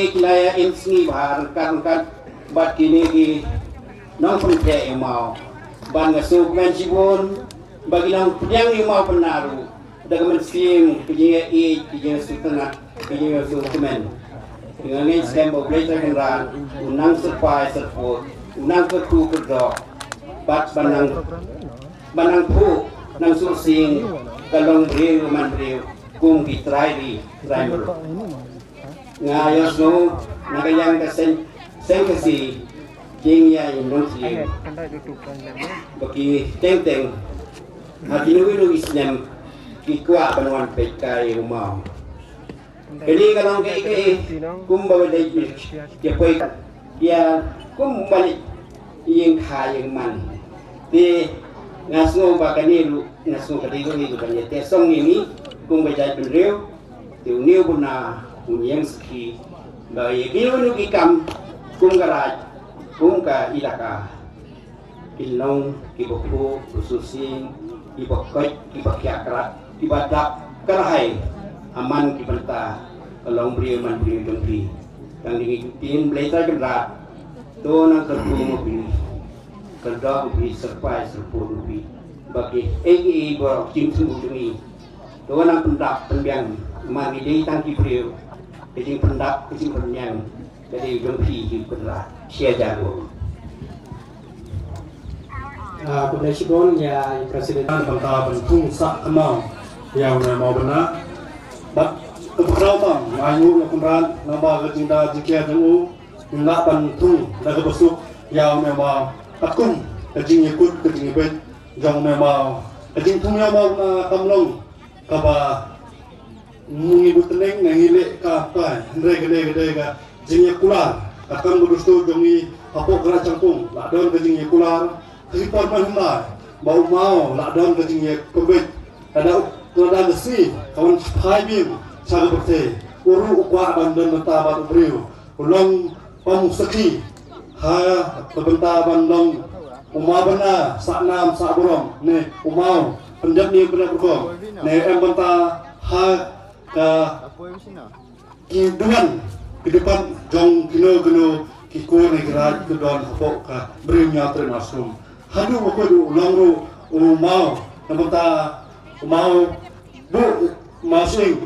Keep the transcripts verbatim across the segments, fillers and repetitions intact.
Ki la ïa im sngi bha ryngkat ryngkat bad kine ki nongpyntheh ïa u maw. Bad nga sngewkmen shibun ba ki nongpdiang ïa u maw Bynna ruh da ka mynsiem ka jingïaieit, ka jingsngewtynnat, ka jingsngewkmen. Nga ngeit skhem ba U Blei Trai Kynrad un nang syrpai syrpud, un nang kyrkhu kyrdoh bad ban nang, ban nang phuh nang suh sing ka longbriew manbriew kum ki trai ri trai mruh. Nga ïohsngew na ka liang ka seng, seng Khasi jingïainong siem ba ki teng teng ha kino kino ki snem ki kwah ban wan peit kai u maw. Kane ka long kaei kaei kumba ba dei ïa poi ïa kumba leit ïeng kha ïeng man. Te nga sngew ba kane ruh nga sngew ka dei ruh ïa ka ban ïa te song ïa ngi kumba jait bynriew. Te une u Bynna un ïeng sakhi ba ïa kino kino ki kam kum ka raij kum ka ilaka kin long kiba phuh ba suh sing, kiba koit, kiba khiah krat, kiba dap kyrhai ha man ki bynta ka longbriew manbriew jong phi. Tang dei ngi ktien Blei Trai Kynrad to nang kyrkhu ma phi, kyrdoh ma phi, syrpai syrpud ma phi ba kiei kiei baroh ki jingthmu jong ngi to nang pyndap pynbiang, namar ngi dei tang ki briew. Ka jingpyndap ka jingpynbiang ka dei jong phi hi u Kynrad. Shi hajar nguh. Ah, khublei shibun ïa i President. Bynta ban thung sah kynmaw ïa une u maw Bynna. Bad kaba khraw tam, ai nguh ïa u Kynrad namar ka jingda jingkiar jong u, ngin lah ban thung da kaba suk ïa une u maw. Katkum ka jingïakut ka jingïabeit jong une u maw, ka jingthung ïa u maw Bynna kam long kaba ngi buh tneng ne ngi leh ka kai, hynrei ka dei ka dei ka jingïakular. Ka kam ka dustur jong ngi hapoh ka Raid Shangpung la don ka jingïakular. Ka hi por ban hyndai ba u maw la don ka jingïapynbeit. Lada, lada ka sngi ka wan phai biang sha ka pyrthei, u ruh u kwah ban don bynta bad u briew. U long pam u sakhi ha ka bynta ban long u maw Bynna sah nam sah burom ne u maw pyndep niam pyndep rukom ne em bynta ha ka ki duwan ki dupat jong kino kino ki kur ne ki raid ki don hapoh ka Bri Hynñiewtrep Shnong. Haduh ba kut u long ruh u maw na bynta u maw Buh Maw Shyieng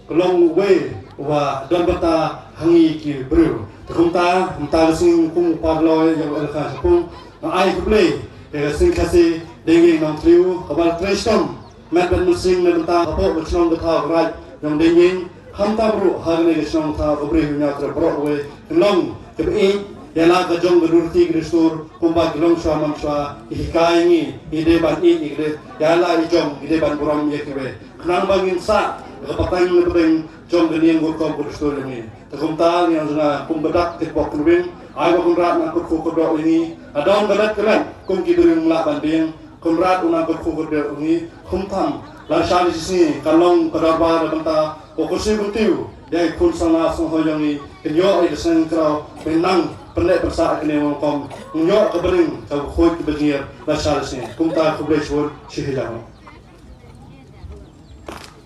ka long uwei uba don bynta ha ngi ki briew. Te kumta, mynta ka sngi kum u paralok ïa u Elaka Shangpung, nga ai khublei ïa ka Seng Khasi Deingieng Nongthliew kaba la trei shitom met bad mynsiem na bynta hapoh ka shnong ka thaw ka raid jong Deingieng, khamtam ruh ha kane ka shnong ka thaw ka Bri Hynñiewtrep baroh kawei. Kan long kaba ïeit ïa la ka jong ka dur ti ka dustur kumba ki long shuwa man shuwa, ki hikai ïa ngi, ngi dei ban ïeit ïa ki dei ïa la i jong, ngi dei ban burom ïa kiwei. Khnang ba ngin sah ka pateng ne pateng jong ka niam ka rukom ka dustur ïa ngi. Te kumta ngi ong jong nga kumba dak te pok kyrweng, ai ba Kynrad nang kyrkhu kyrdoh ïa ngi. Ka don ka let ka let kum ki briew ngim lah ban biang. Kynrad u nang kyrkhu kyrdoh ïa ngi. Kumtam lashai shisngi kan long ka dorbar na bynta u khursiew kyntiew ïa i khun samla sngewhoi jong ngi. Kan ïoh ïa ka seng kraw ban nang pynleh pynsah ïa kane ka rukom. Ngin ïoh ka bneng kaba khuid kaba jngiar lashai shisngi. Kumta khublei shibun, shi hajar nguh.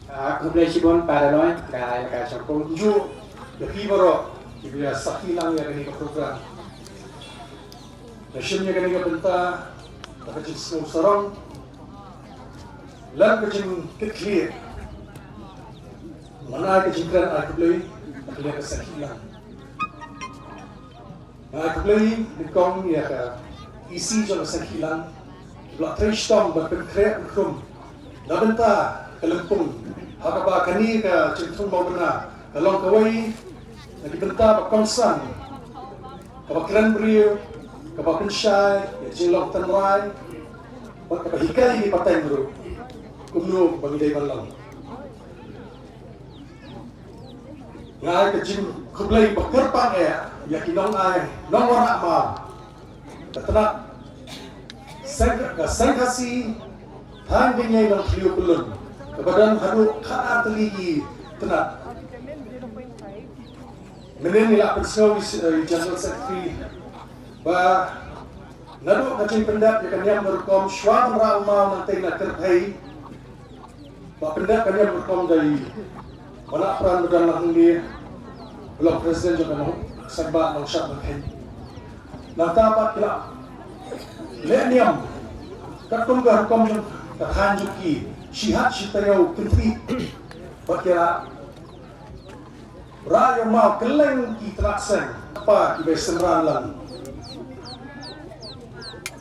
Ah, khublei shibun Para Loi, ka, ka Shangpung. Ju, ïa phi baroh kiba ïa sakhi lang ïa kane ka program. Nga shim ïa kane ka bynta da ka jingsngew sarong lem ka jingkitkhlieh. Nga ai ka jingkren ai khublei da ka liang ka sakhi lang. Nga ai khublei nyngkong ïa ka E C jong ka Seng Khihlang, kiba la trei shitom ban pynkhreh pynkhrum na bynta ka lympung, ha kaba kane ka jingthung maw bynna ka long kawei na ki bynta ba kongsan, kaba kren briew, kaba pynshai ïa ka jinglong tynrai bad kaba hikai ïa ki pateng ruh kumno ba ngi dei ban long. Nga ai ka jingkhublei ba kyrpang eh ïa ki nongai nongwanrah maw ka tnat Seng, ka Seng Khasi Thaiñ Deingieng Nongthliew Pyllun, kaba don haduh khatar tylli ki tnat. Mynnin ngi la pynsngew ïa i General Secretary ba naduh ka jingpyndep ïa ka niam ka rukom shuwa ban rah u maw, nangtei na kyrhai ba pyndep ka niam ka rukom da i Wanrah Pran Madan Langhangne. Block President jong ka Nong Seng Bah Nongshad Nongkheiñ. Nangta pat ki la leh niam katkum ka rukom jong ka thaiñ jong ki, shi hat shi taïew kynthih. Bad ki la rah ïa u maw kylleng ki tnat seng, pa ki bei synran lang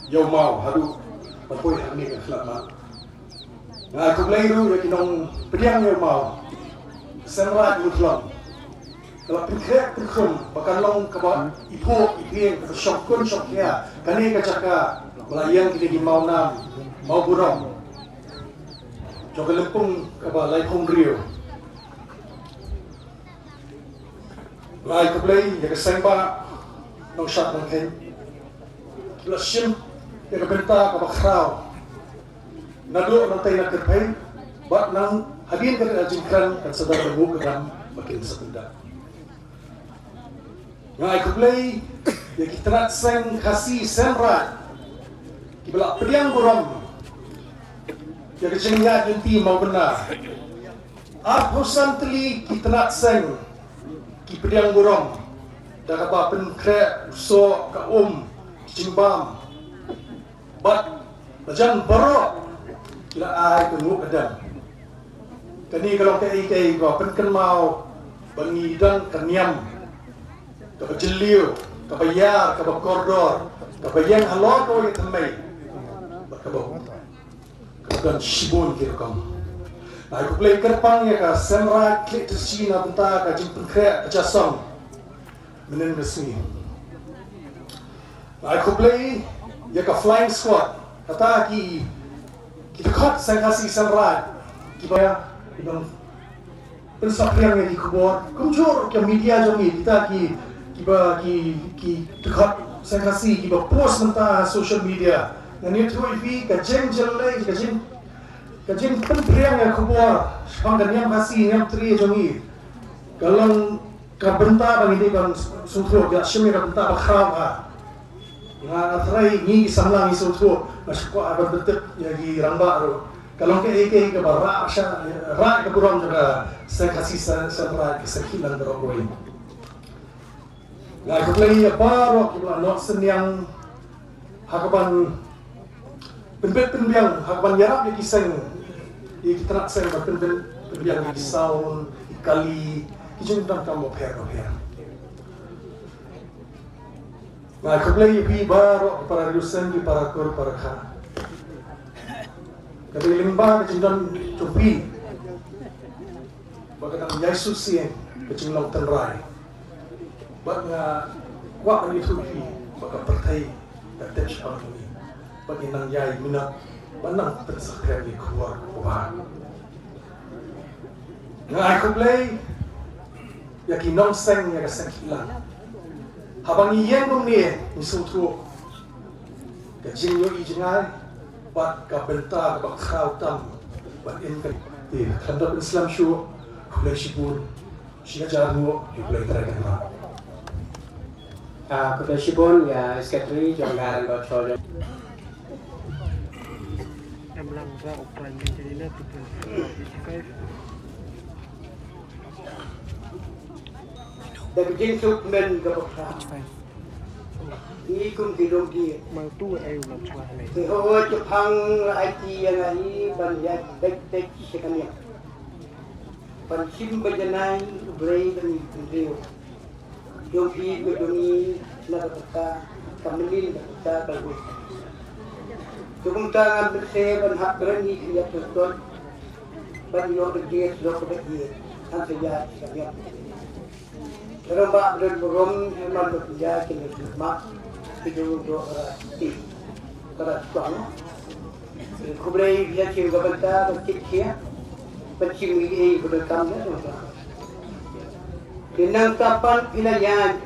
ïa u maw haduh ban poi hangne ka khlad mad. Nga ai khublei ruh ïa ki nongpdiang ïa u maw, Seng Raid Muthlong. Ka la pynkhreh pynkhum ba kan long kaba iphuh iphieng, kaba shongkun shongkhia kane ka jaka, ba la ïeng kine ki maw nam maw burom jong ka lympung kaba laiphew hynriew. Nga ai khublei ïa ka Seng Bah Nongshad Nongkheiñ, ki la shim ïa ka bynta kaba khraw naduh nangtei na kyrpei, bad nang hadien ka jingkren kan sa don ka nguh ka dam ba kin sa pyndah. Nga ai khublei ïa ki tnat seng Khasi Seng Raid kiba la pdiang burom ïa ka jingïaid lynti mawbynna. Arphew san tylli ki tnat seng ki pdiang burom da kaba pynkhreh u soh, ka um, ki jingbam, bad lajan baroh ki la ai ka nguh ka dam. Kane ka long kaei kaei kaba pynkynmaw ba ngi don ka niam kaba jylliew, kaba ïar, kaba kordor, kaba ïeng halor kawei ka thymmei, bad kaba, kaba don shibun ki rukom. Nga ai khublei kyrpang ïa ka Seng Raid Khliehtyrshi na bynta ka jingpynkhreh ka jingïaseng mynhynnin ka sngi. Nga ai khublei ïa ka Flying Squad, kata ki, ki dkhot Seng Khasi Seng Raid kiba ïa, ki nongpynsaphriang ïa ki khubor, kumjuh ruh ki media jong ngi, kita ki, kiba ki, ki dkhot Seng Khasi kiba post mynta ha social media. Ngan ïathuh ïa phi ka jingjyllei, ka jing, ka jingpynphriang ïa khubor shaphang ka niam Khasi niam Trai jong ngi. Ka long ka bynta ba ngi dei ban sngewthuh, ïa shim ïa ka bynta ba khraw ha. Nga, nga tharai ngi ki samla ngi sngewthuh, nga shu kwah ban pyntip ïa ki rangbah ruh. Ka long kaei kaei kaba rah sha, rah ka burom jong ka Seng Khasi Seng, Seng Raid, ka Seng Khihlang baroh kawei. Nga ai khublei ïa baroh kiba la noh synñiang ha kaban pynbit pynbiang, ha kaban ïarap ïa ki seng, ïa ki tnat seng ban pynbit pynbiang ïa ki sound, ki kali, ki jingdonkam bapher bapher. Nga ai khublei ïa phi baroh ki para riewsem, ki para kur para kha. Ka dei lyngba ka jingdon jong phi ba ka dang ïai suk sien ka jinglong tynrai. Bad nga kwah ban ïathuh ïa phi ba ka pyrthei ka tip shaphang ngi, bad ngi nang ïai minot ban nang pynsaphriang ïa ka khubor kaba bha. Nga ai khublei ïa ki nongseng ïa ka Seng Khihlang. Haba ngi ïeng kumne ngi sngewthuh ka jingïohi jngai bad ka bynta kaba khraw tam ban im ka. Te khlem da pynslem shuh, khublei shibun. Shi hajar nguh, khublei Trai Kynrad. Ah, khublei shibun ïa Secretary jong ka Rangbah Patrol jong. Em lang ba u Prime Minister ina tu pun. Da ka jingsuk men ka bakha. Ngi kum ki longdi. Mang tu ai u lam chwa halai. Te ho chapang la ai ti ïa nga i ban ïa bek bek shi kane. Ban shim ba janai u Blei ban ïa pynriew. Jong phi ka jong ngi na ka bynta ka mlien ka bynta ka lwet. Te kumta ngan pynse ban hap kren ïa ki ïa pyntot ban ïoh ka jingïasyllok kaba ïeit. Han sa ïa ka ïa. Ka rangbah ba don burom, ka rangbah ba pynïaid, ka leit sngewmat, ka jong u doh ka rati, ka rat tuang. Khublei ïa ka bynta ba kit khia, ba shim ïa ka bynta kam ïa ka. Te nangta pat phi la ïaid,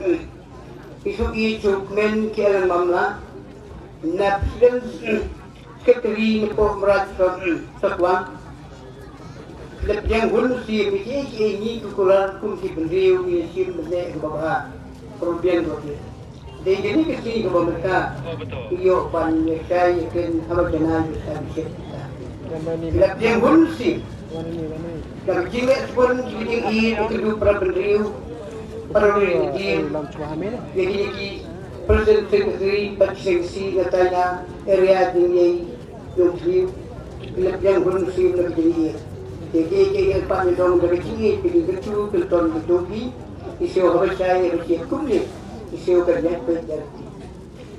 phi shu ïeit shu kmen ki Alan Mamla, na President Secretary na Pok Mrad Sot, Sotwang. Lep jeng hun si mi ki ki ni ku kular kum ki bendriu ni sim bende ku baba. Kemudian dua dia. Dei jeni ke sini ku baba mereka. Iyo pan ye kai ye ken haba jana ye kai ye. Lep jeng hun si. Dan jingek sepun jingek i ke du para bendriu. Paralok ïa kine ki President Secretary bad ki seng sii na Thaina area jong ngi, jong ki lep jong hun siem na ki jong ngi. Ïa ki ki ïa pan dong da ki jong ngi ki ding ki tu ki ton ki tu ki. Ki siew haba shai ïa ki kumne ki siew ka ïa pe ïa ki.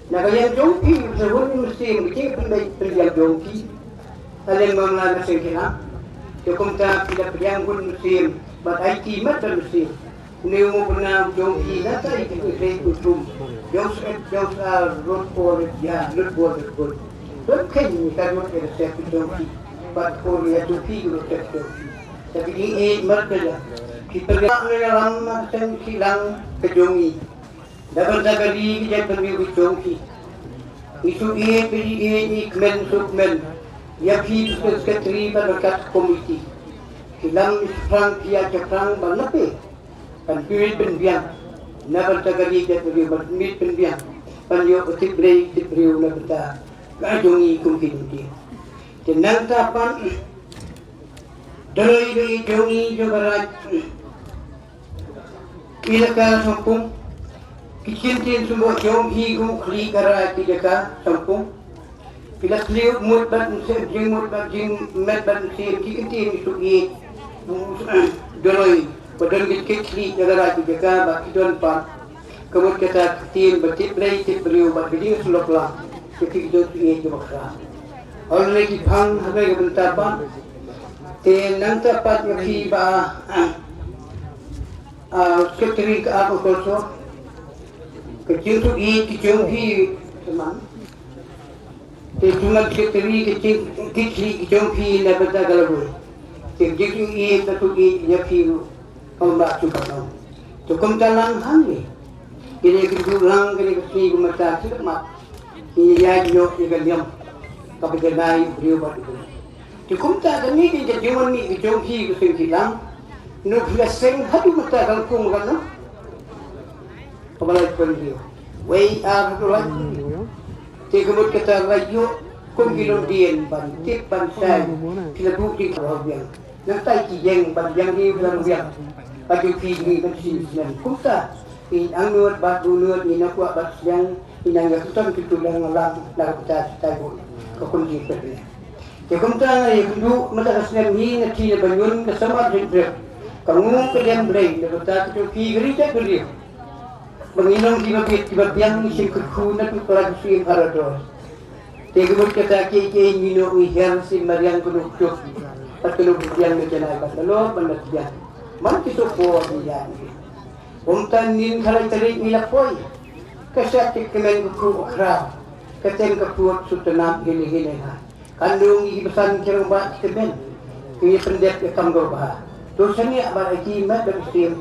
Na ka ïa jong ki ki hun siem ki pynbeit pynbiang jong ki. Ka leng mam la na seng ki la. Te kumta ki da pynbiang hun siem bad ai ki mat da siem. Une u mukna u jong phi na ka i khlei u tum. Jong sep jong sa rot por ya rot por rot por. Don kheiñ ni ka rot ya sep jong phi. Bad por ya jong phi rot sep jong phi. Tapi di e mar ka ya. Ki perga ne ram ma sen ki lang ka jong i. Da ban da ka di ki jat ban wi u jong phi. Ni su e pe i e ni kmen su kmen. Ya phi su sekretari ban kat komiti. Ki lam ni su prang ki ya ke prang ban lepe. Ban pynmih pynbiang na bynta ka ri ka briew, ban pynmih pynbiang ban ïoh ka tip Blei tip briew na bynta ka jong i kum ki lynti. Te nangta pat da lei da i jong i jong ka raid i da ka sangpung. Ki ktien symboh jong i kum u khlieh ka raid i da ka sangpung. Phi la khlieh mut bad mynsiem, jingmut bad jingmet bad mynsiem, ki ktien ki suk ïeit. Doloi ba don ki kit khlieh ïa ka raid ki jaka ba ki don pat. Ka mut kata ki ktien ba tip Blei tip briew bad ki jingsyllok lang. Ki ktien ki don suk ïeit ki ba khraw. Hynrei ki phang hynrei ka bynta pat. Te nangta pat ïa phi ba, ah, ah, Secretary ka Agriculture. Ka jingsuk ïeit ki jong phi, teman. Te tu ngan secretary ki jing ki jing ki jong phi na bynta ka lawei. Te jing tu i ka tu i ïa phi ruh. Ka mut ba tu ka nong. Te kumta lang hangne. Kine ki tu lang kine ki sni kumta ki mat. Ki ïa ïoh ïa ka liam. Ka bynta nai briew bad briew. Te kumta kane ki jingwan mih ki jong phi ki seng ki lang. Nu phi la seng haduh mynta ka kum ka nong. Ka ba lai pynriew. Wei ar haduh lai pynriew. Te ka mut kata la ïoh kum ki longdien ban tip ban shai. Ki la buh ki ka ba biang. Nangta ki ïeng ban biang ki ba biang. Ba ki phi ni ban shisha snem. Kumta. Ki ang nuot ba du nuot ni na kwah ba snem. Ki nang ïa kuton ki tu lang lang na ka ta ta bu. Ka kun ki pynriew. Te kumta nga ïa kynduh mynta ka snem hi na ti na ba ñiun ka samar jingtrep. Ka ngu ka dem Blei na bynta ka jong phi ka ri jait ka ri. Ba ngin long kiba biang kiba biang ngi sngewkyrkhu na tu ka la ka siem Parador. Te ka mut kata kiei kiei ngi noh ngi hiar siem mariang ka nuk tuk. Bad ka nuk biang na janai bad ka lor bad na biang. Man ki suk por ngi ïa ngi. Kumta nin ka lai tarik ngi la poi. Ka shat ki kmen ka khu ka khraw. Ka tem ka puot sut tanam hine hine ha. Kan dong i ki basan ki rangbah ki tymmen. Ki pyndep ïa kam dor bha. To shaniah bad ïa ki mat da mynsiem.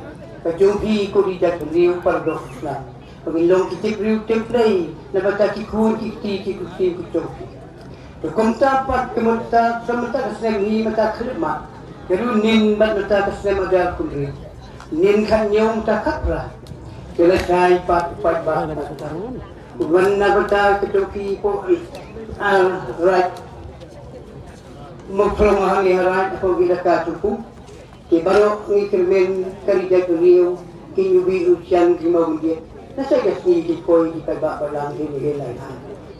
Ka jong phi ko ri jait bynriew Parador Islam. Ba ngin long ki tip briew tip Blei. Na bynta ki khun ki kti ki kti ki jong phi. Te kumta pat ka mynta ka mynta ka snem hi mynta khyllipmat. Ka ruh nin bad mynta ka snem hajar khyndai. Nin khathynñiew mynta khatphra. Te la shai pat pat ba. Wan na bynta ka jong ki po, ah, raid. Mo phrong hangne ha raid, ko ki da ka tu pu. Ki baroh ngi kyrmen ka ri jait bynriew, ki ñiubi u shan ki mawbyndiat. Na sa ka sngi ki poi ki paidbah balang ki ngi lai ha.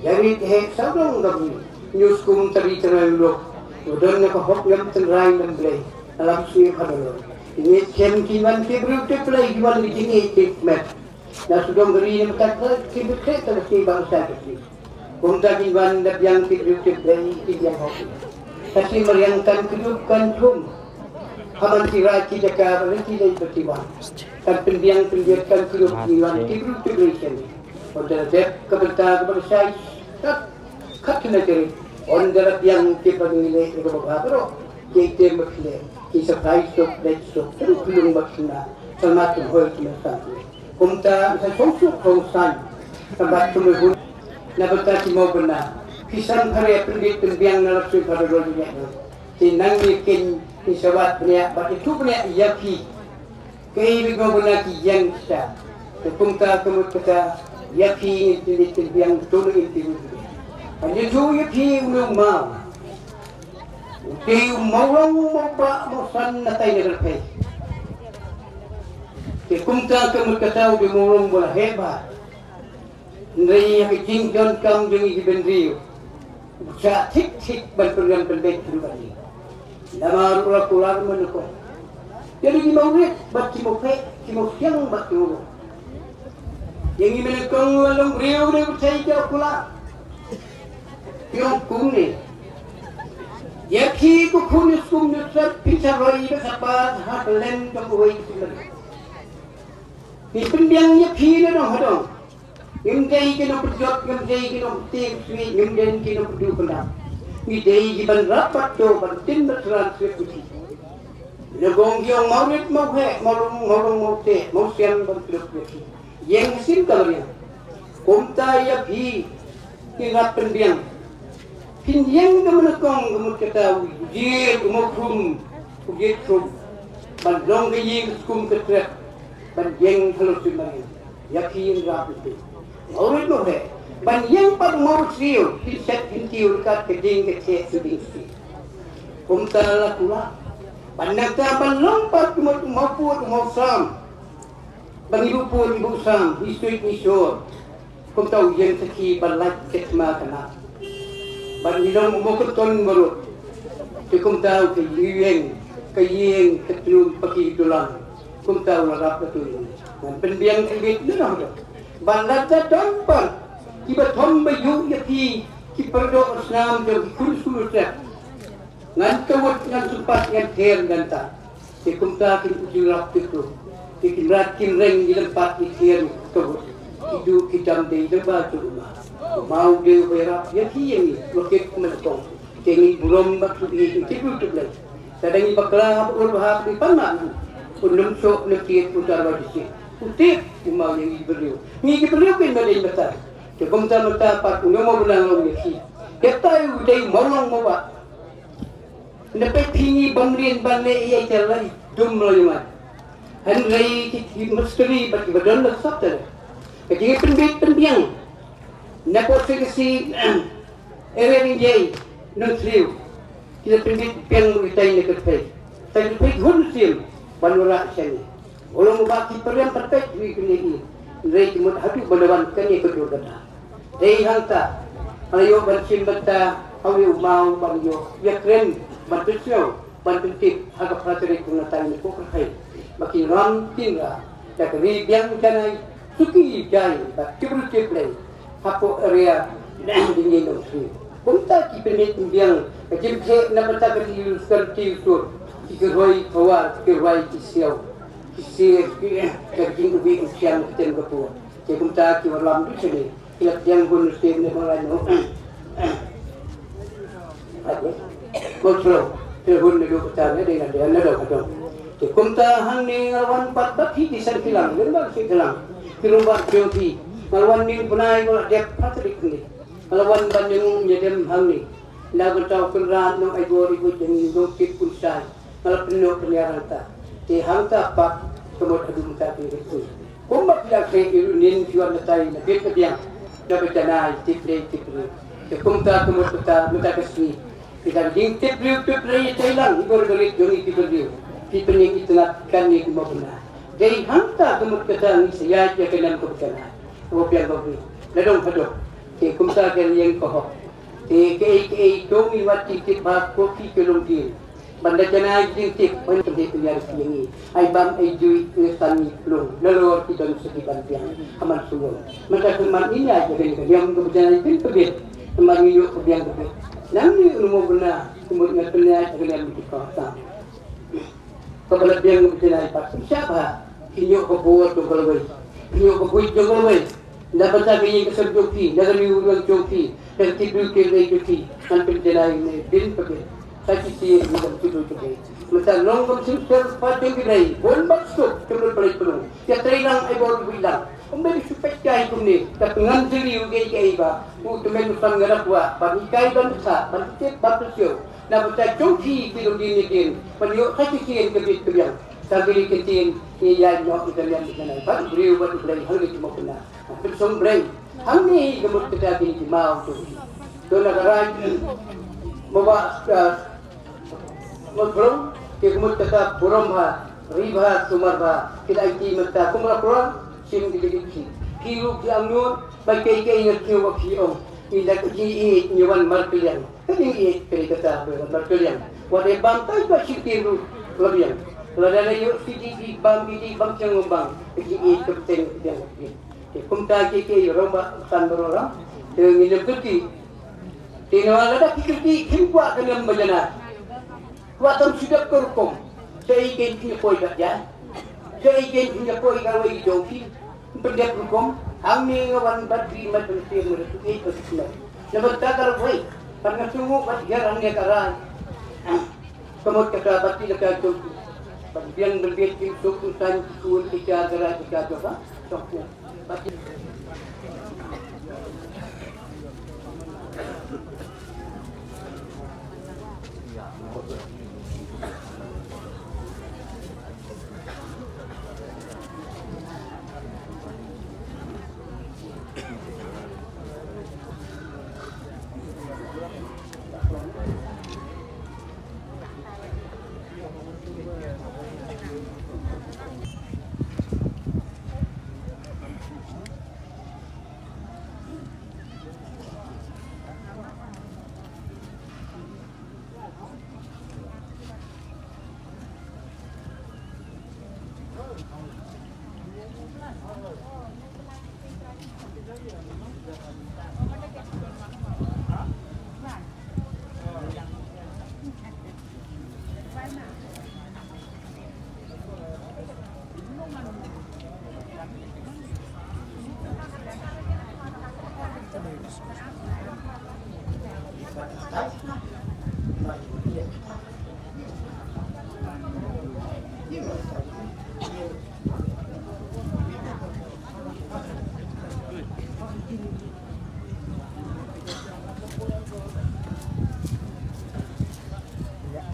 Ïa ri ki heh sawdong ka bri. Ñius kum tari trai lok. Wadon na ka hok ngam tynrai ngam Blei. Alam sui ha baloi. Ngi chem ki wan ki briew ki Blei ki wan ki jingïeit ki met. Na sdom bri na mata ka ki bikhe ta ki bangsa ki. Kumta ki wan da biang ki briew ki Blei ki biang hok. Ka ki mariang kan kdup kan thum. Haman ki rai ki jaka ba ki dei ba ki wan. Kan pynbiang pynbiang kan kdup ki wan ki briew ki Blei chen. Kumta dep ka bynta ka bynta shai. Kat kat kena jeri. Kumta da biang ki ba ngi le ka ba ba ro. Ki tem ba ki le. Ki sa phai sok dei sok. Terus belum ba kena. Sama tu hoi kena sangkut. Kumta sa song suk song san. Ka bat tu mehun. Na bynta ki mawbynna. Ki san phare pynbit pynbiang na lap sui phare rol ïa. Ti nang ni kin ni sawat bniah bat itu bniah ïa phi. Kei bi mawbynna ki ïeng sa. Te kumta ka mut kata ïa phi ni pynbit pynbiang tu ni pynbit. Ani tu ïa phi u nong mau. Te u mawlong mawbah mawsan na tai na rphei. Te kumta ka mut kata u dei u mawlong ba la heh bha. Hynrei ïa ka jingdonkam jong ngi ki bynriew, u shah thik thik ban pynrem pynbeit haduh kane. Namar u la kular mynnyngkong. Ïa ki mawrit bad ki mawpheh, ki mawsiang bad ki mawlong. Ïa ngi mynnyngkong la long briew ne u bthei ka kular. Ki ong kumne. Ïa phi ko khun ïa skum ïa trep phi sa roi ba sa pass ha ka lem jong uwei u skum. Ngi pynbiang ïa phi na dong ha dong. Ngim dei ki nongpynjot, ngim dei ki nongpyntieng sngewsih, ngim dei ki nongpynduh pyndap. Ngi dei ki ban rap bad doh ban tin bad tran sngewsih. Lada ong ki ong mawrit mawheh, mawlong mawlong mawteh, mawsiang ban pynduh ïa phi. Ïeng sien ka lariang. Kumta ïa phi kin rap pynbiang. Phin ïeng ka mynnyngkong ka mut kata u jied u mawkhrum u jied khrum. Ban long ka ïing ka skum ka trep. Ban ïeng halor sien ban ïeng. Ïa phi ïeng rap pynbiang. Mawrit mawheh. Ban ïeng pat u mawsiew phin set phin kiew ryngkat ka ding ka thiah ka ding ka thiah. Kumta la kular. Ban nangta ban long pat ka mut u mawpud u mawsam. Ba ngi buh pud ngi buh sam, ngi suit ngi sor. Kumta u ïeng sakhi ba lait ka thma ka nah. Ba ngi long u mawkynton baroh. Te kumta u ka ïeng, ka ïeng, ka tnum, ba ki dulan. Kumta u la rap ka tu ïeng. Ngan pynbiang ka bit na noh. Ba lada don pat kiba thom ba ïuh ïa phi, ki pyrdoh snam jong ki khun sulu sep. Ngan kawut ngan sympat ngan ther ngan ta. Te kumta kin u jurap te tu. Te kin rat kin reng ngi lympat ngi ther ngi kawut. Ki du ki dam dei lem ba tu ma. Ma u dei u berap ïa ki ïa ngi. Wa kit kumel kong. Te ngi burom ba tu i ngi tibu tu blei. Kadang ngi bakla hap ur ba hap ngi pan ma ngi. Un num sok ngi tiet u tar ba di si. U tiet u ma ïa ngi beriu. Ngi ki beriu kin ba dei mata. Te kumta mata pat u ngi ma bulang long ïa ki. Ïa tai u dei ma long ma ba. Na peit phi ngi bym lin ban leh ïa ka lai dum la ïa ngai. Hynrei ki, ki mistri bad ki ba don la sap te. Ka jingpynbit pynbiang. Na pok se ka si ere ring jai nang sliu. Ki la pynbit pynbiang ngi tai na ka pei. Tai na pei hun sim ban wara shen. Ulong ba ki pyrem pyrpek wi kene i. Hynrei ki mut haduh ban wan kane ka dur kata. Dei hangta. Ayo ban shim bynta, ayo mau ban yo. Ïa kren ban pynsngew ban pyntip ha ka phra tarik u na tai ni ko ka khai. Ba ki ram kin ra. Da ka ri biang janai suki jai ba ki bru tip lei. Hapoh area ding ding dong sri. Kumta ki pynmih pynbiang ka jingpynheh na bynta ka ti luskan ti lusur. Ki kyrhoi khawar, ki kyrhoi ki siaw, ki sir, ki ka jingubi u siang ki tem ka pur. Ki kumta ki warlam du sini. Ki la pdiang bun sir ne bang lai no. Aduh. Ko sro. Ki hun ne du kata ne dei na dei na dong ka dong. Te kumta hangne nga la wan pat ba phi ki san kilang, lem ba phi kilang. Ki long ba phi phi. Nga la wan ning bnai nga la dep pat dik ni. Nga la wan ban ning ïa dem hangne. Na ka taw kun ran nong ai bor i buit ning dong kit kun sai. Nga la pynnoh pynïar hangta. Te hangta pat ka mut adu mata ki rit ni. Kumba phi la kre i ruh nin ki wan na tai na bit na biang. Na ba janai tip lei tip lei. Te kumta ka mut kata mata ka sngi. Ki dang ding tip riu tip riu ïa tai lang i bor barit jong i ki bor riu. Ki pynïeng i tnat kan ïa ki mawbynna. Dei hangta ka mut kata ngi sa ïaid ïa ka nam ka btana. Ka biang ka bri. La dong hadong. Te kumta ka lieng ka hok. Te kaei kaei to ngi wat ki tip ba ko ki ki long ding. Ban da janai ki ding tip ban ka dei pynïar ki ïa ngi. Ai bam ai jui ngi san ngi plung. Nalor ki don sa ki ban biang. Haman sungul. Mata ka man ngi ïa ka dei ka biang ka btana bin ka bin. Haman ngi ïoh ka biang ka bin. Nang ngi unu mo guna. Kumut ngan pynïaid ha ka liang ki kong sam. Ka ba la biang ka btana pat. Siapa? Ki ïoh ka bor jong ka lawei. Ki ïoh ka bor jong ka lawei. Na bynta ka ïing ka sem jong phi, na ka riewdong jong phi, na ka tip riewtip jong phi. Ngan pynjanai ne bin pa bin. Sa ki sien ngi dang tudu tu dei. Mynta long kam sim ser pa jong ki dei. Bun bak suk jong ka palai pulung. Ïa trei lang ai bor bui lang. Ym dei shu peit kai kumne. Ka pyngan jylliew ïa kiei ba u tymmen u san nga dak wa. Ban hikai ban sa ban tip ban pyrshiew. Na bynta jong phi ki dong din ïa din. Ban ïoh ka ki sien ka bit ka biang. Ka bit ka sien ki ïa ïoh ka biang ka nai. Ban briew ban u Blei hal ki mo kena. Ban pynsong Blei. Hangne ka mut kata ki ki mau tu. Tu na ka rai. Mo ba, ah, mo phlong ki ka mut kata burom ha. Ri bha sumar bha, ki la aiti mynta kum ra prong, shim ki dei ki. Ki ruh ki angnud, ba kiei kiei nga kiew ba ki ong. Ynda ka jingïeit ngi wan markylliang. Ka jingïeit ka dei kata ba wan markylliang. Wat dei bam tai ba shi ki ruh la biang. Lada la ïoh shi dei dei bam dei dei bam chiang bam. Ka jingïeit ka bteng biang biang. Te kumta kiei kiei rong ba kan ba rong ram. Te ngi lem kyrki. Te na lada ki kyrki kim kwah ka nem ba jana. Kwah tam shu dep ka rukom. Shaei kein phi ïa poi bad ïa. Shaei kein phi ïa poi kawei jong phi. Pyndep rukom. Hangne nga wan bad phi mat ban shem nga da tu ei ba shem. Na bad ka kawei. Pat nga sngew bad ïa hangne ka rai. Ka mut kata bad ki la ka jong phi. Bad biang bad biang kim suk kim san ki kun ki cha ka rai ki cha jong ka. Jong phi. Bad ki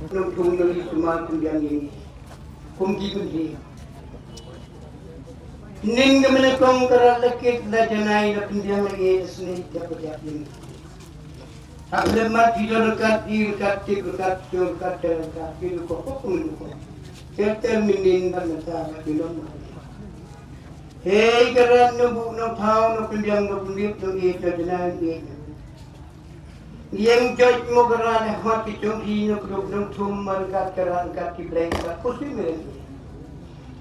Nongthung nongri sumar pynbiang ïa ngi kum ki pynthei. Nin ka mene kong ka rat la kit la janai la pynbiang la ïeit la snieh da ka jap ïa ngi. Hap lem mat ki don ryngkat, i ryngkat, tip ryngkat, shu ryngkat, ter ryngkat, ki lu ko, ko, ko, lu ko. Ter, ter, min, min, ban, ban, sa, ban, ki don, ban. Hei, ka rat, nong buh, nong thaw, nong pynbiang, nong pynbiang, nong ïeit, nong janai, nong ïeit, nong ïeit. Ïeng joit mo ka rat, eh, hot ki jong ki, nong kdup, nong thum, ryngkat, ka rat, ryngkat, ki blei, ryngkat, ko, shu, min, min.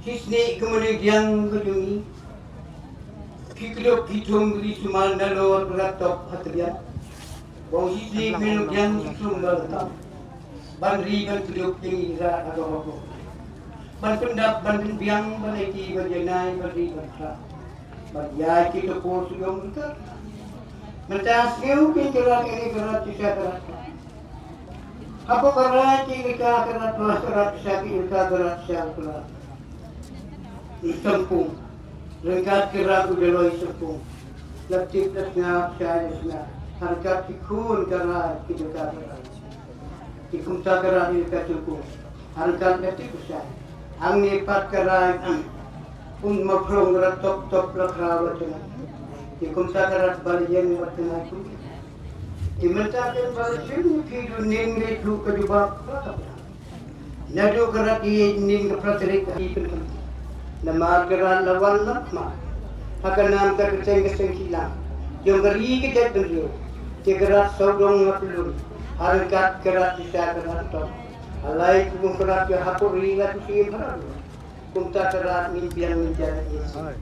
Ki snieh, ka mane, diang, ka jong i. Ki kdup, ki thum, ki sumar, na lor, ka rat, top, ha tbiat. Bong shi snieh mino biang shi sum ba la tam. Ban ri ban kdup ïa ngi ra ha ka hok. Ban pyndap ban pynbiang ban aiti ban janai ban ri ban khlap. Ban ïaid ki tyrpor shu ïong ki kar. Mynta sniew pyn ki rat ïa ngi ka rat shisha ka rat. Hapoh ka rat ki ka ka rat ka rat shisha ki ka ka rat shisha ka rat. Sempung. Ryngkat ki rat u Daloi Sempung. La tip la sngap shai la sngap. Ryngkat ki khun ka rai ki jaka ka rai. Ki kumta ka rai ki ka jukung. Ryngkat la tip la shai. Hangne pat ka rai. Um ma phrong rat top top la khraw la tengah. Ki kumta ka rat ba la ïeng ba tengah kum. Ki mynta ken ba la shim ki du nin ngi thu ka jubab ba ka ba. Naduh ka rat ïeit nin ka phra tarik ka i pynkan. Namar ka rat la wan lat ma. Ha ka nam ka kyrteng ka seng kilang. Jong ka ri ka jaitbynriew. Te ka rat sawdong nga pylun. Ha ryngkat ka rat shisha ka rat tong. Halai ku ka rat ïa ha ka ri nga tu siem ha rat. Kumta ka rat ngin biang ngin jan ngin siem.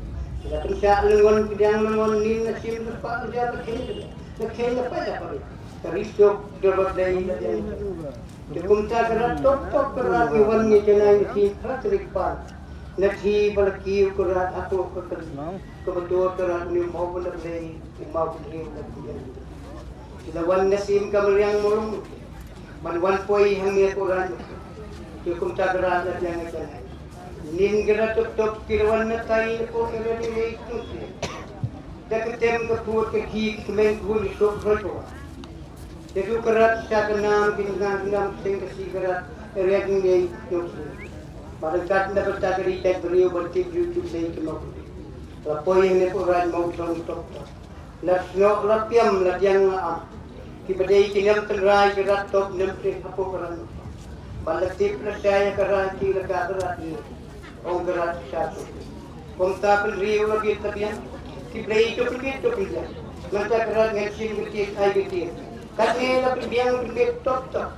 Ka pynshah lyngon pdiang lyngon nin na siem na pa ka jar ka khen. Ka khen na pa jar pa. Ka ri sok dor ba dei na biang. Te kumta ka rat top top ka rat ngi wan ngi janai ngi ki phra tarik pat. Na ki ba la kiew ka rat hapoh ka kali. Ka ba dor ka rat ngi mawbynda blei ngi mawbynriew na ki jan. Ki la wan na sim ka mriang murung. Ban wan poi hangne ko rat. Te kumta ka rat na biang ngi janai. Nin ka rat top top ki la wan na tai na ko ka rat ngi ngi tu. Da ka tem ka put ka ki ki kmen ku ni sok roi ko. Te du ka rat sha ka nam, ki nam, ki nam, seng ka si ka rat, riak ngi ei, yok si. Ba ryngkat na bynta ka ri tek briew ban tip ju tip lei ki mok. La poi ne ko rat mok thong tok tok. La snoh, la piam, la diang, la am. Ki ba dei ki nem tynrai ka rat top nem tip hapoh ka rat. Ba la tip la shai ka rat ki la ka ka rat ni. Ong Kynrad shisha suk. Kumta pynriew la biang la biang. Ki Blei to pynbiang to pynbiang. Mynta Kynrad ngan shim ka tied ai ka tied. Kane la pynbiang pynbiang top top.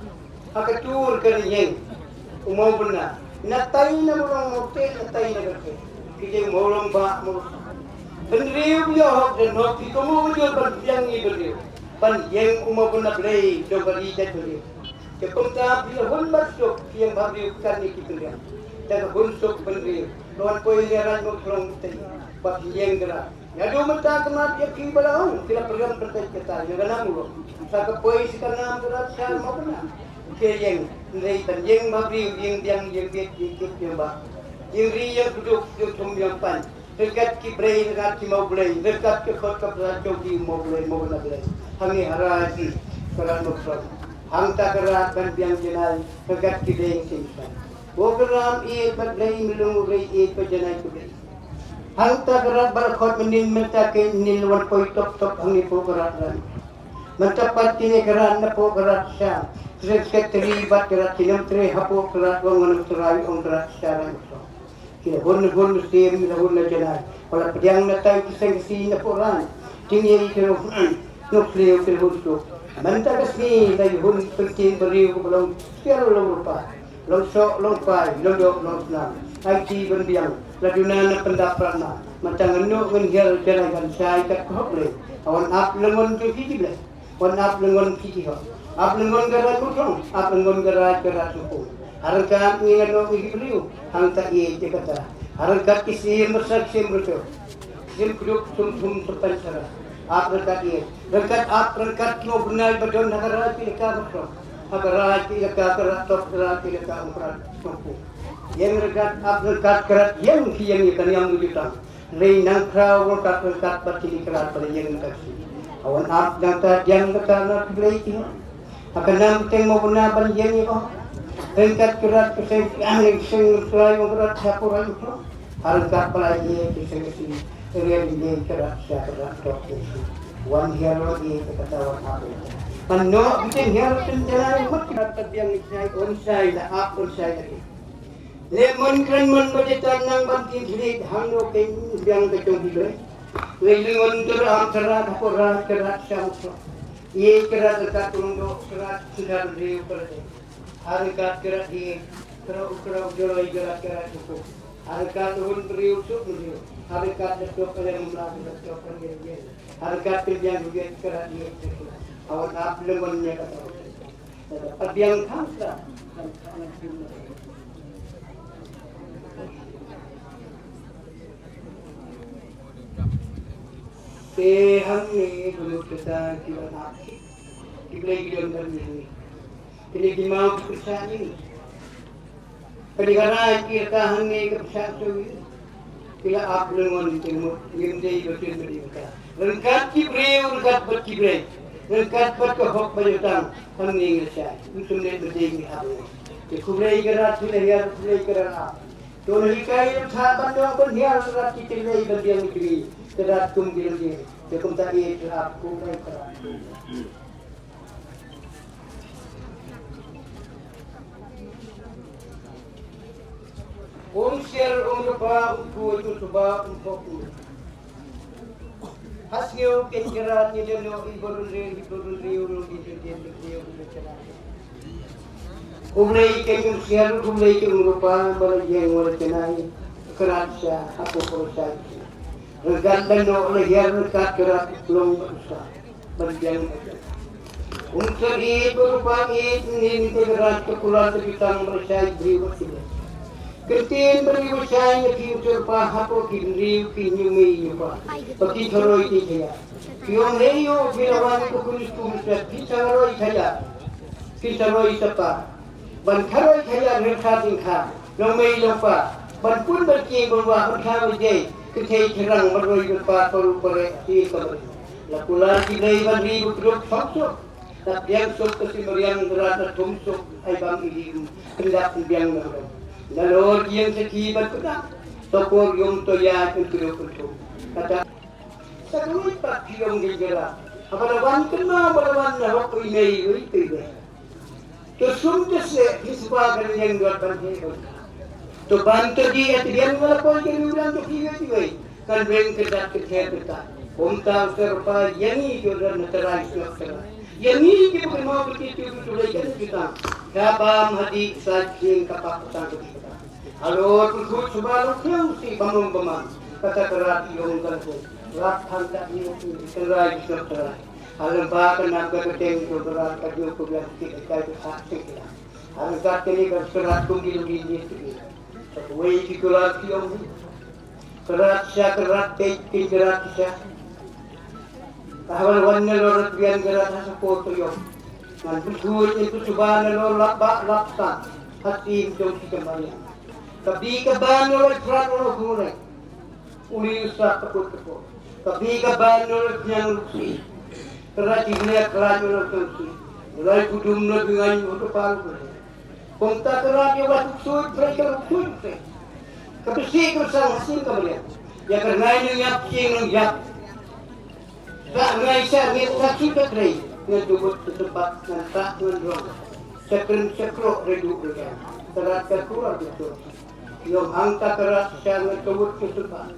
Ha ka tur ka ïeng. U Mawbynna. Na tai na Mawlong Mawte na tai na Kyrteng. Ki jeng Mawlong Bah Mawlong. Pynriew ïa hok da nok ki komo ïa ban biang ni pynriew. Ban ïeng u Mawbynna Blei jong ka ri jait pynriew. Te kumta phi la hun bad suk phi ïeng bhabriew kane ki pynbiang. Te ka hun suk pynriew. Ka wan poi ïa Raid Mawthrong te. Ba phi ïeng Kynrad. Ïa du mynta ka mat ïa phi ba la ong phi la pyrshang pyrshang kita ïa ka nam u long. Sa ka poi si ka nam Kynrad sha Mawbynna. Phi ïeng, hynrei ban ïeng bhabriew, ïeng biang, ïeng biet, ïeng kit, ïeng bah. Ïeng ri, ïeng kduk, ïeng thum, ïeng pan. Ryngkat ki brei, ryngkat ki mawblei, ryngkat ki khot ka Blei jong ki mawblei, mawbynna blei. Hangne ha Raid Kynrad Mawthrong. Hangta ka Raid ban biang janai, ryngkat ki dei shisha. Ko Kynrad ïeit bad Blei, mlung u rei ïeit bad janai ki brei. Hangta ka Raid ba la khot mynnin mynta ka nil wan poi top top hangne po ka Raid Raid. Mynta pat kine ka Raid na po ka Raid sha. Secretary bad ka Raid ki nongtrei hapoh ka Raid wan ngan trai ong ka Raid sha Raid. Ki la hun hun siem, ki la hun na janai. Ba la pdiang na tai ki seng ki si na po Raid. Kine ki la hun, nuk sliu ki la hun suk. Mynta ka sngi la hun pyntin briew ka ba long sial long rupa. Long sok, long pai, long dok, long snam. Ai ti ban biang, la duna na pyndap pratna. Mynta ngan nuk ngan hiar janai ban shai kat ka hok lei. Awan ap lyngon jong ki ki blei. Wan ap lyngon ki ki hok. Ap lyngon ka Raid Mawthrong, ap lyngon ka Raid ka Raid Sengkung. Harangkat ngi ngan nuk ngi ki briew, hangta ïeit ïa kata. Harangkat ki siem basa ki siem ruto. Siem kduk sum thum sum pan sara. Ap ryngkat ïeit. Ryngkat ap ryngkat ki mawbynna ba don ha ka Raid ki ïa ka Mawthrong. Ha ka Raid ki ïa ka ka Raid Top ka Raid ki ïa ka Mawthrong. Ïeng ryngkat ap ryngkat ka Raid ïeng ki ïeng ïa ka niam u jutang. Lei nang khraw ryngkat ryngkat bad kine ki Raid ba la ïeng ryngkat shi. Awan ap nangta diang kata na ki Blei ki. Ha ka nam teng mawbynna ban ïeng ïa ka. Ryngkat ki Raid ki seng ki ang ki seng Blei mawbynna sha pura ïa ka. Ha ryngkat ba la ïeng ki seng ki seng. Ïeng ïa ki Raid sha ka Raid Top ki seng. Wan hiar wan ïeng kata wan ap. Pan no bitin hiar tin jalai mut ki Raid biang ni shai on shai la ap on shai la ki. Leh mon kren mon ba jaitan nang ban kin thlit hangno kein biang ka jong ki Blei. Leh lyngon dur am tara da ko ra tara sham so. Ïeit ka Raid ryngkat Mlong Doh ka Raid Synshar Briew ka Raid. Ha ryngkat ka Raid ïeit ka Raid u ka Raid u Joloi ka Raid ka Raid u Kup. Ha ryngkat hun briew suk briew. Ha ryngkat da tok ka lem mla da tok ka lem ïeit. Ha ryngkat ka biang ïeit ka Raid ïeit ka Raid. Awan ap lyngon ïa ka Raid. Abiang kham sla. Te hangne ba lut kata ki ba ap ki. Ki Blei ki don ban ïa hangne. Kine ki mau ki pyrshah ïa ngi. Ka dei ka rai ki ka hangne ka pyrshah to ïa ngi. Ki la ap lyngon ki mut ngim dei ba kin ba dei ka. Ryngkat ki briew, ryngkat bad ki briew. Ryngkat bad ka hok ba jutang. Hangne ngi shai. Ngim sum ne ba dei ngi ap lyngon. Te khublei ka Raid, khublei ka Raid, khublei ka Raid ap. To na hikai ym tha ban dong ban hiar ka Raid ki te lei ban biang ki briew. Ka Raid kum ki lei. Te kumta ïeit ka Raid, khublei ka Raid. Um siar, um rupa, um khuid, um suba, um pok, um. Ha sngew kein ka Raid ngi don noh, i ba run riew, i ba run riew, run di di di di di di di di. Khublei kein um siar, khublei kein um rupa, ba la ïeng wa la janai, ka Raid sha, ha ko ko sha. Ryngkat ban noh la hiar ryngkat ka Raid long ba sa. Ban biang. Um siar ïeit ba rupa ïeit, ni ni ka Raid ka kular ka jutang ba shai briew ba sile. Kyntien ba briew ba shai ïa ki um siar pa hapoh ki briew ki ñiuh mei ñiuh pa. Ba ki tharoi ki thaia. Ki ong hei ïoh ki la wan ka kuli kum siar ki tharoi thaia. Ki tharoi sapa. Ban tharoi thaia rynsan jingkha. Long mei long pa. Ban pun ban kieng ban wah ban kha ban jai. Ki thei ki rang ban roi ban pa paru pare ki ka ban. La kular ki Blei ban ri ba kduk song suk. La pdiang suk ka sim riang dra na thum suk ai bang i lim. Kyndak pynbiang na hudam. Na lor ki ïeng sakhi ban kyndak. To por yum to ïa kan kduk kan thum. Kata. Sa kawei pat ki ïong ki jera. Haba la wan kynmaw ba la wan na hok ri mei ri pei be. To sum te se phi suba kan ïeng dot ban he ban. To ban to di et biang wala poi ke riu dan to ki wei ki wei. Kan reng ke dat ke ther ke ta. Kumta u serpa yang i jo dan na terai sngap terai. Yang i ke pakai mau ke titu ke tu lei kan kita. Ka bam hadi sa jing ka pak petang ke kita. Alo tu tu cuba lo kau si bamong bamang. Kata kerat yong kan tu. Rat han tak ni terai sngap terai. Alam ba ka nam ka keteng tu berat ka jo ku biang kita kai tu sak sik kita. Hangta kini ka surat kum di lugin di sigi. Sa kuwei ki kular ki ong. Kerat sha kerat dei kin kerat sha. Kahwal wan ne lor pian kerat ha sapo to yom. Ngan betul itu suba ne lor lap ba lap sa. Hati jong ki kemari. Tapi ke ban lor prat lor kurai. Uli usah takut takut. Tapi ka ban nol nyang ruksi. Kera di nya kera nol ruksi. Mulai kudum nol dengan untuk paru. Kong ta kera dia waktu sud, mereka ruksi. Tapi si kersang hasil kemudian. Ya kerana ini yap king yap. Tak ngai sa ni tak suka kera. Ngan dubut kesempat ngan tak ngan ruang. Sekren sekrok redu regang. Kerat keluar betul. Yong hangta kerat sha ngan tawut ke sumba.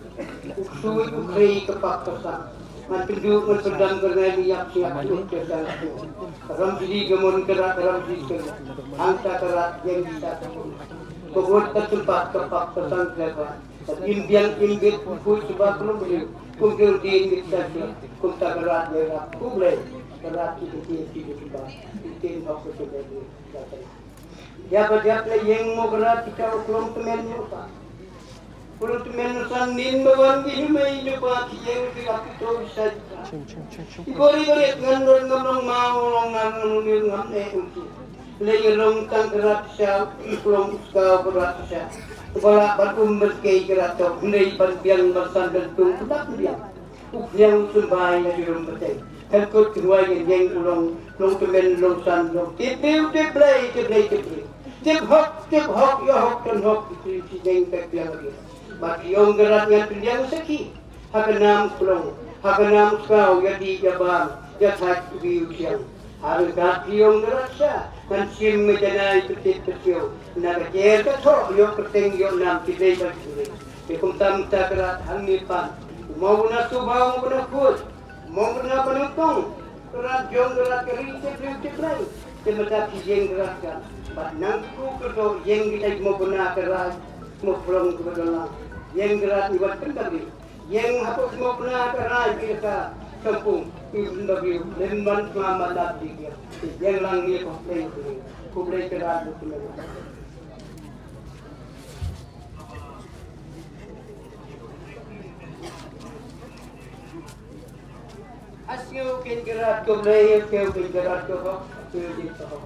U ksui u khrei ke pap ke sang. Ngan tyndu ngan pyndam ke ngai liap siap tut ke sang. Ram sidi ke mon kerat ram sidi ke. Hangta kerat yang bisa ke pun. Kebut ke sempat ke pap ke sang ke ba. Im biang im bit ku kui sumba kelum beli. Kum jur di im bit sa sila. Kum ta kerat ya rap. Kum lei. Kerat ki kecil ki sumba. Itin hok ke sumba. Ïa ba dep la ïeng mo kra ti ka u klong tymmen mo pa. U klong tymmen san nin ba wan ki hymei nyo pa ki ïeng ki lak ki to sa. Ki bori bori ngan ron ngam long ma long ngan long ni ngam ne u ki. Le ïa long tang kra ti sa u klong uska kra ti sa. Ba la ban um ban kei kra to. Nei ban biang ban san ban tung ban biang. U pniang u symbai na ki rum pateng. Kan kut ki ruwai ngen yeng u long, long tymmen, long san, long tip biu, tip blei, tip blei, tip blei. Tip hok, tip hok, ïa hok, tyn hok, ki tri, ki neng, pek piang agi. Ba ki ong gerat ngan pyndiang sakhi. Ha ka nam klong, ha ka nam skaw, ïa di, ïa bam, ïa thait, u bi u thiang. Ha ryngkat ki ong gerat sha, ngan shim me janai, pyntit, pyntiaw. Na ka jer ka thoh, ïoh pyrteng, ïoh nam, ki dei, ba ki dei. Te kumta mynta ka rat hangne pat. Mo buna suba, mo buna khuid. Mo buna buna tong. Ka rat jong ka rat ka ri te briew te blai. Te mynta phi ïeng ka rat ka. Bad nang ku ka do ïeng ki dei mo buna ka rat. Mo phlong ka ba dola. Ïeng ka rat ni wat pynta ri. Ïeng hapoh mo buna ka rat ki ka kampung. Ki bynta ri. Lem ban ma ma lat di ki. Ïeng lang ni ko pleng ko. Ko pleng ka rat ko pleng. Asngew kin gerat ko Blei, kew kin gerat ko hok, kew kin ko hok.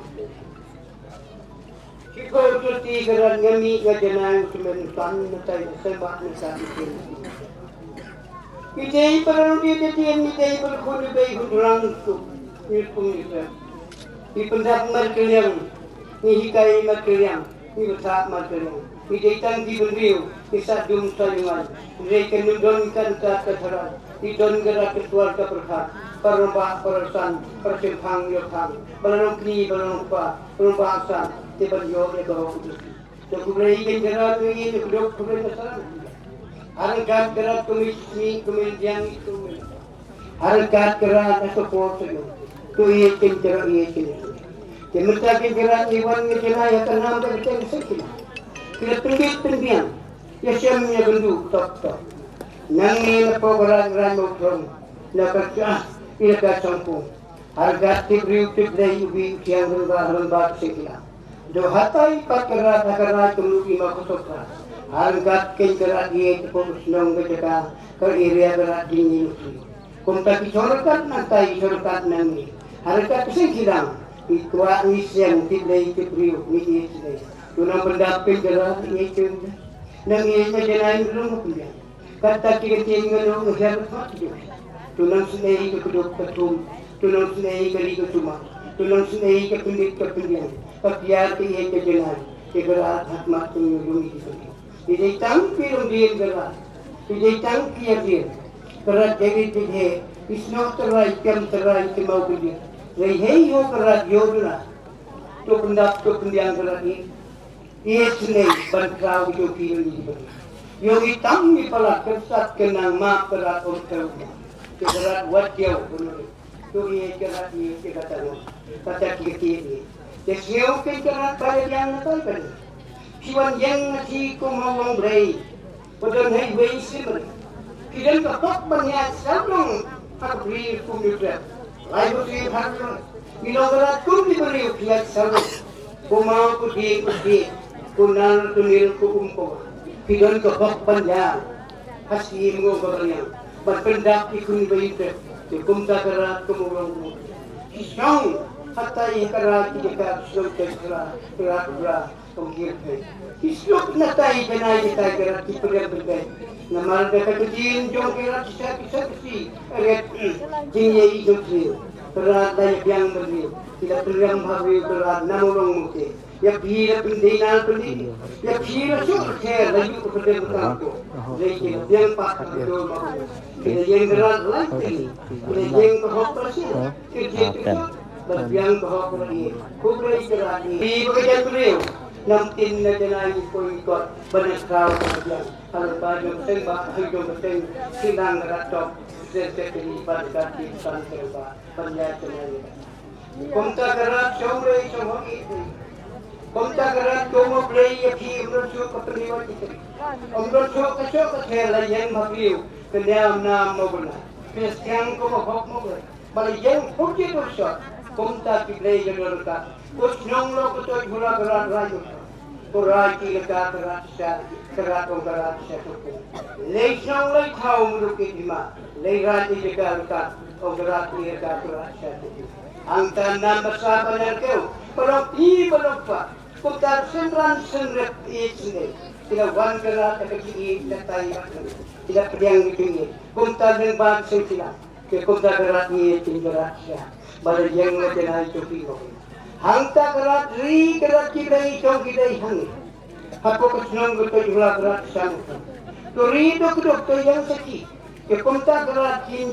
Ki ko tu ti gerat ngami ngajanai semen tan natai sembah natai kin. Ki dei para rudi de tien, ki dei para khun de bei khun rang tu. Ni pung ni pe. Ni pendap mar keliang, ni hikai mar keliang. Ngi ba thah markylliang. Ngi dei tang ki bynriew, ngi sah dum sah ïungan. Ngi dei ka nyndon ka nta ka tharai. Ngi don ka rat ka twar ka pyrkhat. Para rangbah, para san, para shemphang ïoh thang. Ba la long kñi, ba la long kpa, ba la long ba san. Te ban ïoh ïa ka hok u dei. Te khublei ïa ka rat ngi ïa ka dok khublei ka san. Arangkat ka rat kmie sni kmie diang itu. Arangkat ka rat ha support sha ngi. To ïeit kin ka rat ïeit kin. Te mynta kin ka rat ngi wan ngi jngai ha ka nam ka ktien ka sengkila. Ki la pyndit pynbiang. Ïa shem ïa kynduh tok tok. Nangne na pok rat rat mo prong. Na ka shah ïa ka sangpung. Arangkat tip briew tip Blei u bi u thiang rynba rynba ka sengkila. Doh hatai pat ka rat ha ka rai ka mut i ma ka sopra. Arangkat kin ka rat ïeit pok shnong ka jaka ka area ka rat ding ïa u. Kumta ki shortcut nangta i shortcut nangne. Hynrei ka kseng ki dang. I kwah ngi seng ki Blei ki briew ngi ïeit ki Blei. Tu nang pyndap pynjara ngi ïeit ki Blei. Nang ïeit na janai ngi lung pynjara. Kata ki ktien ngi lung ngi hiar ka tu. Tu nang snei ka kduk ka thum. Tu nang snei ka ri ka suma. Tu nang snei ka pyndit ka pyndiang. Ka piar ka ïeit ka janai. Ki kra hat mat tu ngi lung ïeit ki Blei. Ki dei tang ki longdien ka rat. Ki dei tang ki ïadien. Ka rat dei dei dei. Ki snoh trai, kiam trai, ki mau ki dei. Rei hei ho ka rat ïoh duna. To pyndap, to pyndiang ka rat ni. Ïeit sngewbha ban khraw ïa ki, ïong i tam i palat, ka sat ka nang map, ka rat um teu. Ka rat wat ïew. To ïeit ka rat, ïeit ka rat. Kata ki ïeit. Te sngewbha ka rat ba ïa biang na tai ban. Phi wan ïeng na ki kum ha Long Blei. Ba don highway symmetry. Phi don ka hok ban ïaid sawdong ha ka briew kum u trep. Lai ba phi har long. Phi long ka rat kum ki briew phi ïaid sawdong. Kumno ku dei ku dei. Ku nar ku nil ku um ko. Phi don ka hok ban ïaid. Ha siem ngong ka ban ïaid. Ban pyndap ki khun ba ïeit. Ki kumta ka rat kum u long. Ki shong. Hatai ka rat ki ka shong ka rat. Ka rat ka rat. Kong kir phe. Ki suk na tai ka nai ka tai ka rat ki pyrem pyrem. Namar da ka ktien jong ka rat ki sa ki sa ki si. Ret. Jing ye i jong ki. Ka rat da ïa biang ba ni. Ki da pyrem ha ri ka rat na mo long mo ke. Ïa phi da pyndei na pyndei. Ïa phi da suk ke da yu ka pyrem ka ko. Dei ki da biang pa ka do ma. Ki da ïeng ka rat lai ki. Ki da ïeng ka hok pa si. Ki da ïeng ka hok. Ba biang ka hok ba ïeit. Khublei ka rat ïeit. Phi ba ka jaitbynriew. Nam tin na janai ko i kot. Ba na kraw ba biang. Hal ba jong seng ba, hal jong ba seng. Sinang ka rat tok. Sen sen ka ni ba ka ti san seng ba. Ba nya janai. Kumta ka rat shong lei shong hok ïeit. Kumta ka rat ko mo blei ïa phi um rat shu ka pynlong ïa phi. Um rat shu ka shu ka thel la ïeng ma phi. Ka niam nam mo bna. Phi siang ko mo hok mo blei. Ba la ïeng hok ïa ko shot. Kumta ki blei ïa ka rat. Ko shnong lo ko to hula ka rat rai ko. Ko rai ki ka ka rat sha, ka rat ong ka rat sha ko. Lei shnong lei thaw mruk ki bima. Lei rai ki ka ka ong ka rat ki ka ka rat sha ko. Hangta nam ba sa ba nyar keu. Ba long i ba long pa. Ko tar sen ran sen rep i sne. Ki la wan ka rat ka ki i la tai ba. Ki la pdiang ki i. Kum ta leng ba sen ki la. Ki kum ta ka rat i ki ka rat sha. Ba la ïeng la janai to ki lo. Hangta ka rat ri ka rat ki dei tong ki dei hang. Hapoh ka shnong ka to jula ka rat sha. To ri to kuduk to ïeng sa ki. Ki kum ta ka rat ki